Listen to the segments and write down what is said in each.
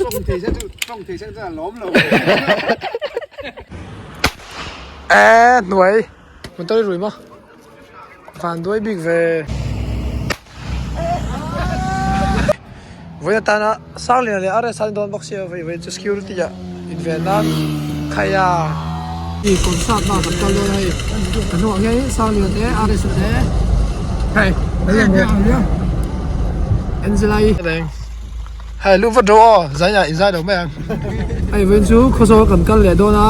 Tawng thei se chu tawng thei se chuan a lawm lo. Eee hnuai motor i rui maw van duai bik ve. Vawiin atana Sangliana leh RS an dawn bawk sia vawiin chu security ah inven nan khai a. Hei concert na kan kal dawn a hei ka hnungah hian Sangliana te RS te hei Angela i hei lu vat rawh aw zai ah inzai lo mai ang hei vawiin chu khawzawl kan kal leh dawn a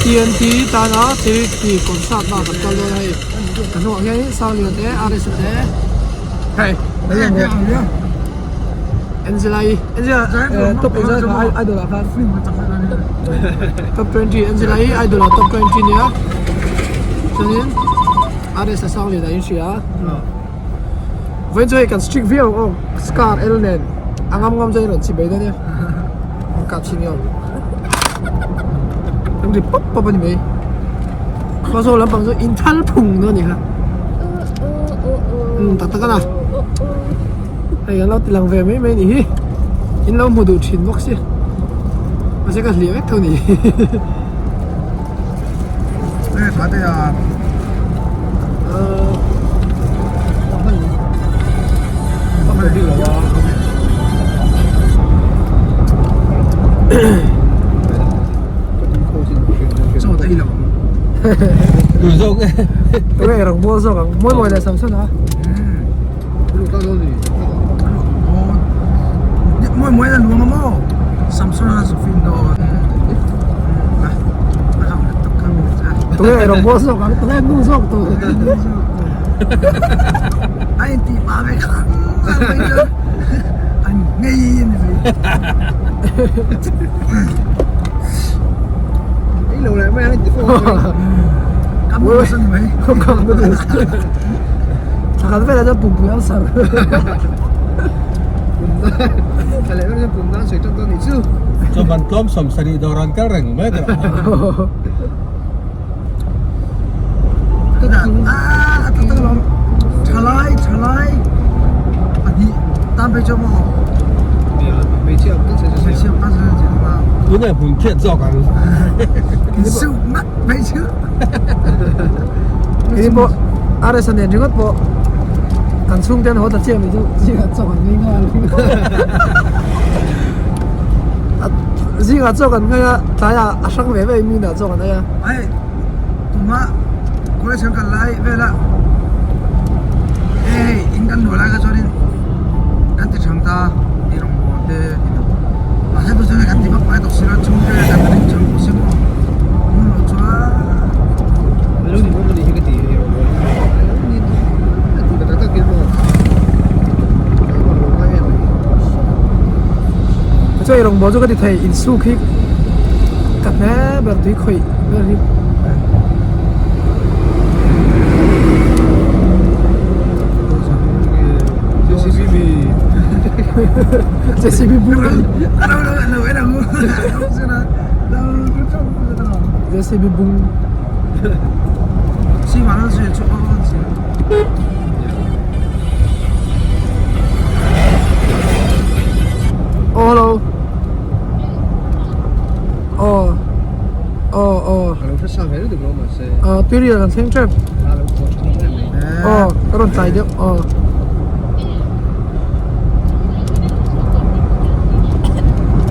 TNT tana charity concert na kan kal dawn a hei ka hnungah hian Sangliana te RS te hei Angela i Angela top engzat kha idol ah khan top 20 Angela i idol ah top 20 nia chuanin RS a Sangliana in hria Vawiin chu hei kan strict viau ang aw scar L nen a ngam ngam chuan i rawn chi mai dawn nia an kap chhin ngei ang an ri pawp pawp a ni mai khawzawl lampang chu in thal phung dawn a ni kha umm tak tak a na hei an lo ti lang ve mai mai a nih hi in lo hmu duh thin bawk sia mahse ka hliah vek tho a ni. Tunge eirawng bawl zawk ang tunge nu zawk tur A intih pah ve kha mai chuan an ngei a ni mai. Ei lo leh mai ang inti fo ang. Ka mu nasa ni mai. Ka mu nasa. Thakhat velah chuan pumpui an sar. Thla leh velah chuan pum nan sawi tan dawn nih chu. Chuan tlawm 70 dawr an kal reng mai tawh. Ka dah ah a tak tak alawm. Thalai thalai pahnih tan phei chu maw. Hmeichhia awm tan se chu Hmeichhia awm tan se chu a. Tunah hmun khiat zawk ang. Insuh ngat phei chu. Kei pawh RS a nen ringawt pawh kan chhungte an haw ta chiah mai chu zingah chaw kan ngei nghal zingah chaw kan ngei a tlaiah a hrang ve ve in ah chaw kan ei a. Hei tuma college kan kal lai vel a hei in kan luah lai kha chuanin kan ti thang ta tih rawngbawl te mahse tu chuan kan ti vak ngai tawh si lo chhungte kan ring chang tawh si maw hun loh chuan Alo ni bawk ani hi ka ti hei rawngbawl alo ni a ti tak tak in maw Chuan ei rawngbawl chu ka ti thei insuk hi ka hne ber tui khawih ber hi. JCB JCB bur JCB bung Oh hello Oh Oh oh Ờ tui rial kan thleng tep Aw ka rawn tlai deuh aw.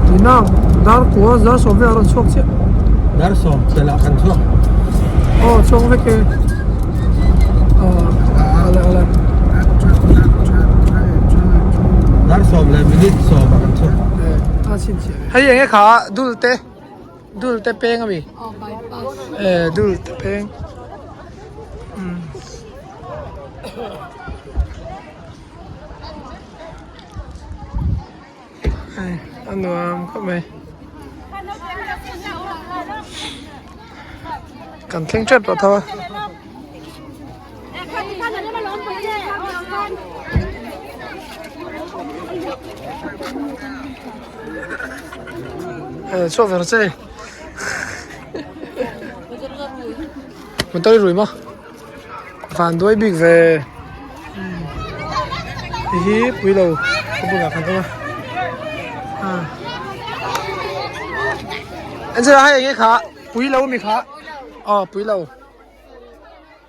Tuna dar kua dar sawm vel a rawn chhuak chiah. Dar sawm chhiah lah kan chhuak. Aw chhuak vek e. Aw ale ale. Dar sawm leh minute sawm ah kan chhuak. A chhin chiah. Hei enge kha dul te dul te peng ami. Aw bypass. E dul te peng. Hei a nuam khawp mai kan thleng tep tawh tho a. Hei chhuak ve rawh che. Motor i rui maw? Van duai bik ve. Hei hi puilo ka bulah kan awm a Angela hei enge kha puilo mi kha aw puilo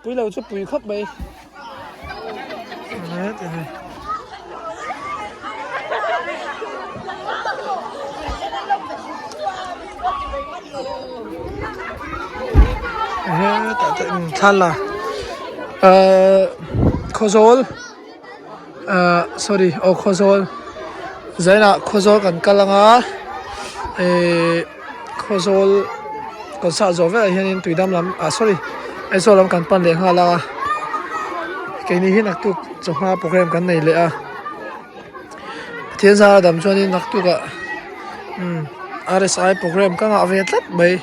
puilo chu pui khawp mai thla ahh khawzawl ahh sorry aw khawzawl zainah khawzawl kan kal anga ihh khawzawl kan sah zawh velah hianin tuidam lam ah sorry Aizawl lam kan pan leh nghal a keini hi naktuk chawhma program kan nei leh a Pathian zara dam chuanin naktukah umm R_S_I program ka ngah ve tlat mai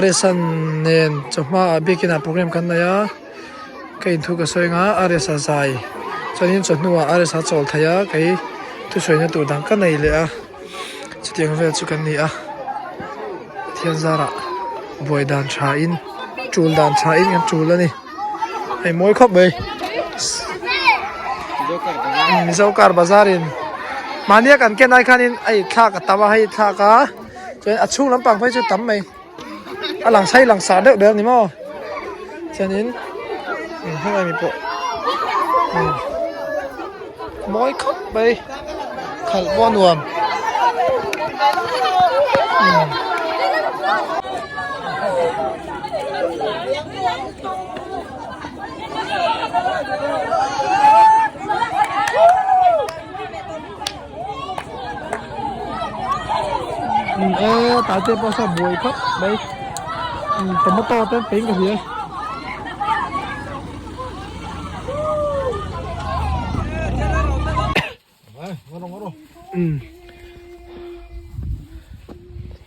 R_S_An nen chawhma ah biakin ah program kan nei a ka inthu ka sawi anga R_S_A zai chuanin chawhnu ah R_S_A chawl thei a kei thusawi na tur dang ka nei leh a chutiang vel chu kan ni a Pathian zarah buai dan tha in tul dan tha in kan tul a ni hei mawi khawp mai Mizo car bazar in mahnia kan ken ai khanin a thlak a tam a hei thlak a chuan a chhung lampang phei chu tam mai a lang sai lang sar deuh ber a ni maw chuanin helai mi pawh mawi khawp mai khalh pawh a nuam. E tah te pawh saw buai khawp mai tomato te an peih ka hria.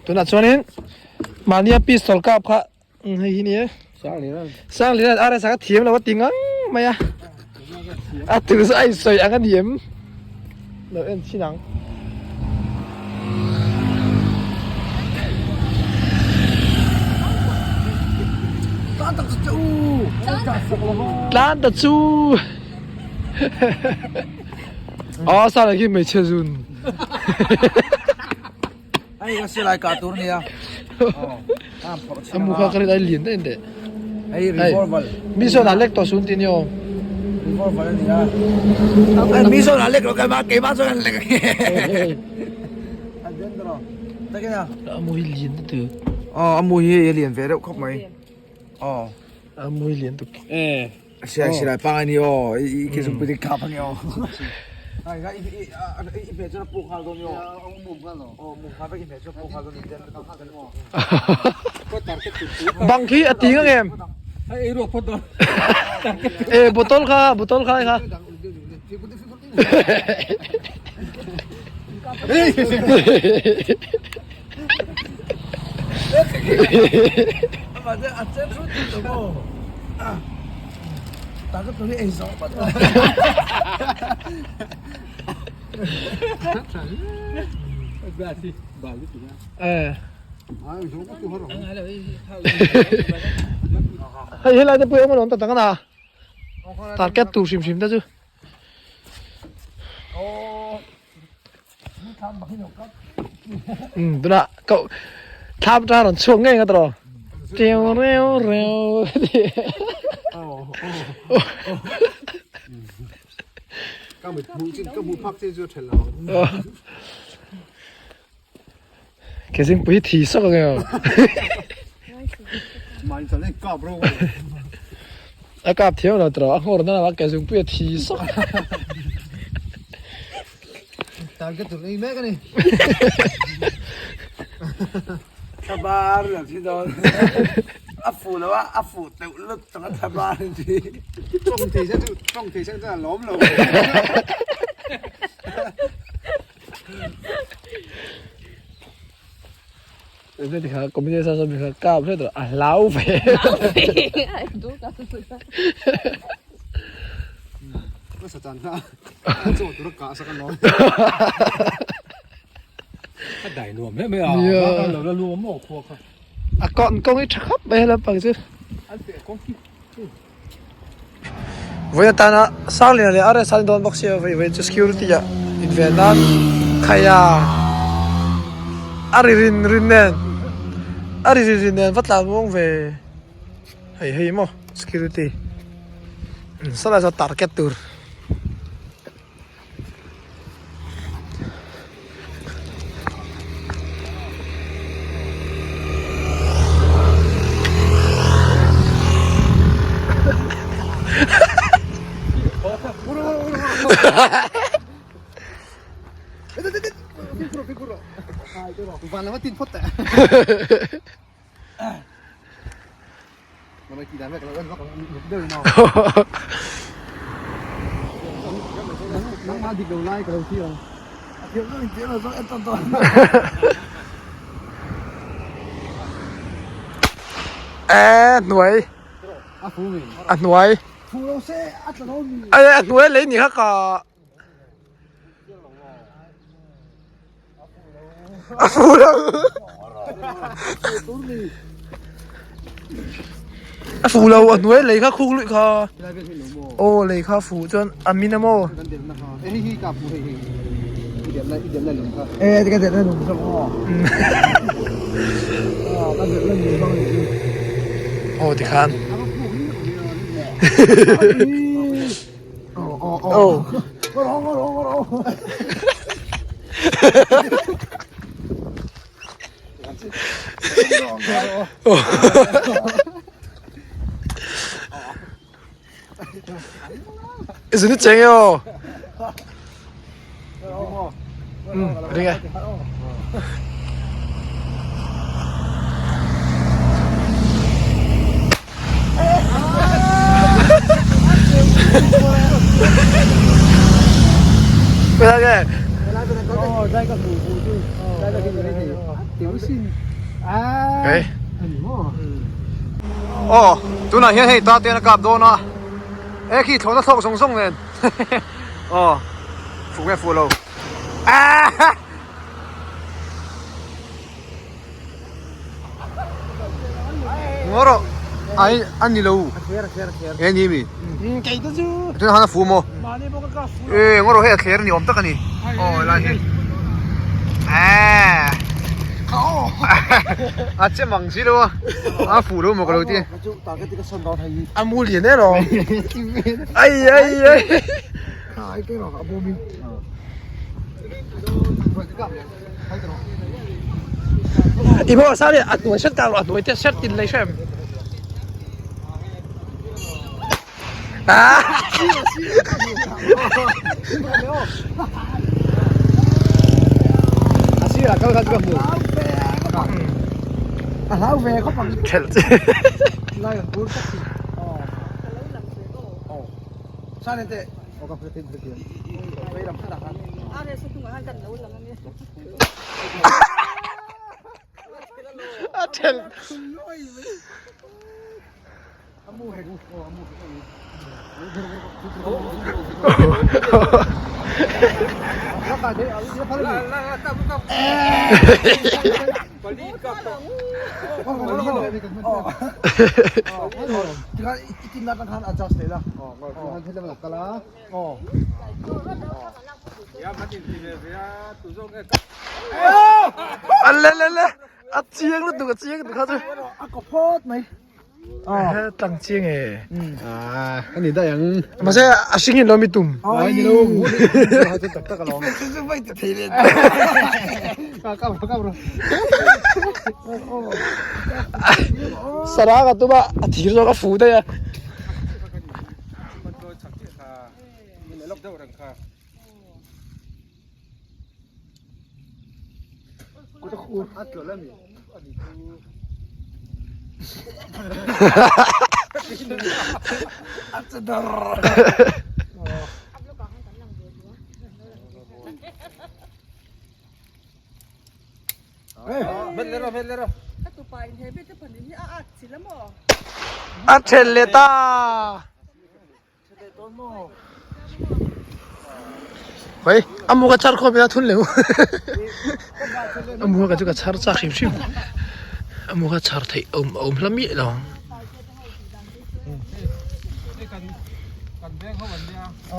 Tunah chuanin mahnia pistol kap kha hei hi ni e Sangliana RS a kha thiam lo a ti ngang mai a a tu chu a insawi ang a ni em lo en chhin ang. Tlan ta chu. Aw sa la khi hmeichhe zun. Hei ka silai kah tur nia. A mu kha ka rin ai lian daih teh. Hei revolver. Mi sawn a lek tawh sun ti ni aw. Revolver a nia. Mi sawn a lek lo keimah keimah chuan an lek. A den tawh. Takina. A mu hi lian daih tu. Aw a mu hi a lian ve deuh khawp mai. Aw. A mu hi lian tuk. Silai silai pangai ni aw i ke zung pui kap ange aw. Ai ga i i i hmeh chuan a puk nghal dawn ni aw. Mum nghal aw. Aw mum nghal vek i hmeh chuan puk nghal dawn ni ten ka Bang khi a ting ang em? Hei ei ruak phawt dawn. E bottle kha bottle kha kha. Hei helai te pawh emaw lawm tak tak a na target tur hrim hrim te chu. Tunah koh thlam atanga rawn chhuak ngei nga tawh reu reu reu Ke zingpui hi thi sawk ang emaw A kap thiam lo tawh a nghawr nana ke zingpui a thi sawk. Target tur ei mek a ni. Thlabar lo thi dawn. A fuh lo a, a fuh teuh lut tawh a thlabar an ti. Tawng thei se chu tawng thei se chuan a lawm lo. Enge ti kha comedian sa saw mi kha kap hle tawh a hlau ve. Ka chan kha a chaw tur a kah sak a lawm. A dai nuam hle mai a, a lo la lu maw khua kha. A kawng kawng hi tha khawp mai helam pang chu. An peh kawng khi. Vawiin atana Sangliana leh RS an dawn bawk sia vawi chu security ah inven nan khaia a ri rin rin nen a ri rin rin nen va tlan muang ve hei hei maw security saw lai saw target tur. E hnuai a hnuai a hnuai lei ni kha ka A fu lo. A fu lo a hnuai lei kha khuk luih kha. Aw lei kha fu chuan a min a maw. Aw tikhan. Aw. Zuni cheng e aw. Um, ring e. Aw tunah hian hei ta te an kap dawn a e khi thlawhna thlawk zawng zawng nen aw fuh nge fuh lo aaa. Ngaw rawh ai a ni lo e ni mi kei te chu chuan han a fu maw mahni bawk a ka fu e ngaw rawh hei a thler ni awm tak a ni aw helai hi a che mang si lo a a fu lo maw ka lo ti a mu lian e rawh ai ai ai I maw sa le a hnuai set ta rawh a hnuai te set tin lei hrem. Ah! A sirah kal kha chu ka hmu. A hlau ve khawp ang. Thelh. Lai an bur tak si. Sa nen teh. A thelh. A le le le a chiang lutuk a chiang lutuk kha chu a kaw phawt mai tlang chiang e a ni daih ang mahse a hring in lo mi tum ai ni lo tak tak alawm Sarang a tum a a thir zawk a fu daih a. A then leh ta. Hei a mu ka char khawp ila thun leh a mu ka chu ka char chak hrim hrim a mu ka char theih awm awm hla miah lo ang. A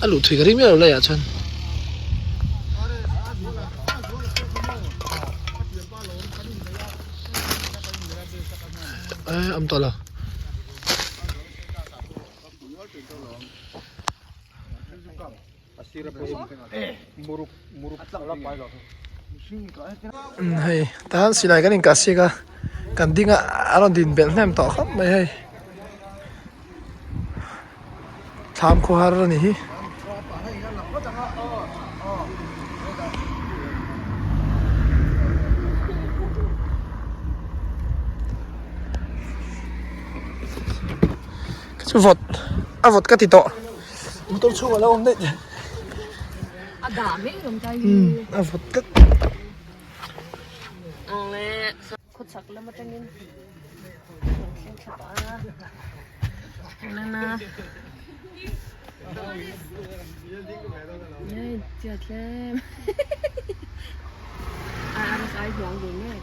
luh thui ka ring miah lo laiah chuan. Eh awm tawh lo. Hei tahan silai kan inkah siak a kan ding a a rawn din belh hnem tawh khawp mai hei thlam khawhar a ni hi. Chu vawt a vawt ka ti tawh. Motor chhung a lo awm daih. A dah mai awm ta hi. A vawt tlat. Awle khawchhak lam atangin rawn thleng thla pah a. Nana. Nei chiat hlem. A RSI hiang ve nge.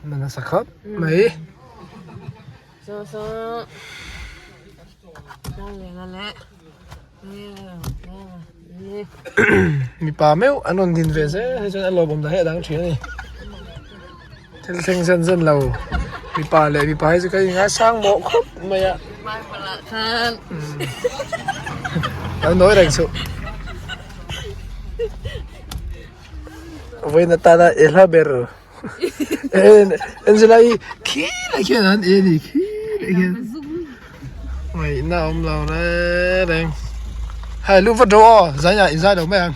Man nasa khawp mai. Mipa meuh an rawn din ve zel hi chuan a lawmawm dah hi a dang thin a ni. Thil thleng zen zen lo mipa leh mipa hi chu ka ingaisang mawh khawp mai a. Lo nawi reng suh. Vawiin atana i hla ber Angela i khilai khian an e ni khilai khian ngaihna awm lo reng reng hei lu vat rawh aw zai ah in zai lo mai ang.